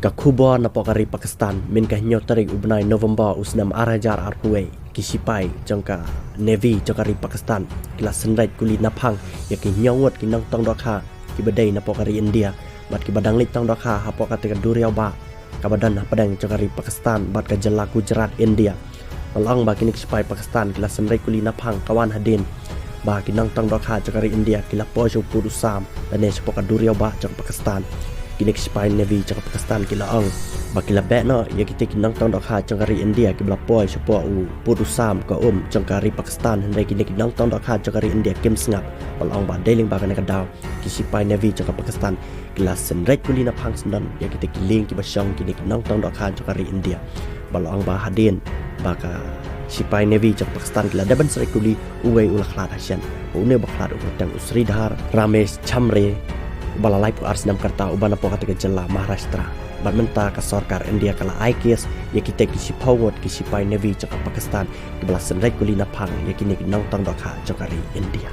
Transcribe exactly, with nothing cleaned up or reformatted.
Ka khubor napoh ka ri Pakistan, mynta ka hynñiew tarik u bnai November u snem ar hajar arphew wei, ki sipai jong ka Navy jong ka ri Pakistan ki la synreit kuli naphang ïa ki hynñiew ngut ki nongtong dohkha kiba dei napoh ka ri India bad kiba dang leit tong dohkha hapoh kata ka duriaw bah kaba don hapdeng jong ka ri Pakistan bad ka jylla Gujarat, India. Ba la ong ba kine ki sipai Pakistan ki la synreit kuli naphang ka wan hadien ba ki nongtong dohkha jong ka ri India ki la poi sha u pud u sam lane shapoh ka duriaw bah jong ka Pakistan. Kine ki sipai Navy jong ka Pakistan ki la ong ba ki la beh noh ïa kite ki nongtong dohkha jong ka ri India kiba la poi shapoh u pud u sam ka um jong ka ri Pakistan, hynrei kine ki nongtong dohkha jong ka ri India kim sngap. Ba la ong ba dei lyngba kane ka daw ki sipai Navy jong ka Pakistan ki la synreit kuli naphang syndon ïa kite ki lieng kiba shong kine ki nongtong dohkha jong ka ri India. Ba la ong ba hadien ba ka sipai Navy jong ka Pakistan ki la dep ban synreit kuli, uwei u la khlad ha shen. Une ba khlad u kyrteng u Sridhar Ramesh Chamre, uba la laiphew ar snem ka rta, uba napoh kata ka jylla Maharashtra. Bad mynta ka sorkar India ka la ai case ïa kite ki shiphew ngut ki sipai Navy jong ka Pakistan kiba la synreit kuli naphang ïa kine ki nongtong dohkha jong ka ri India.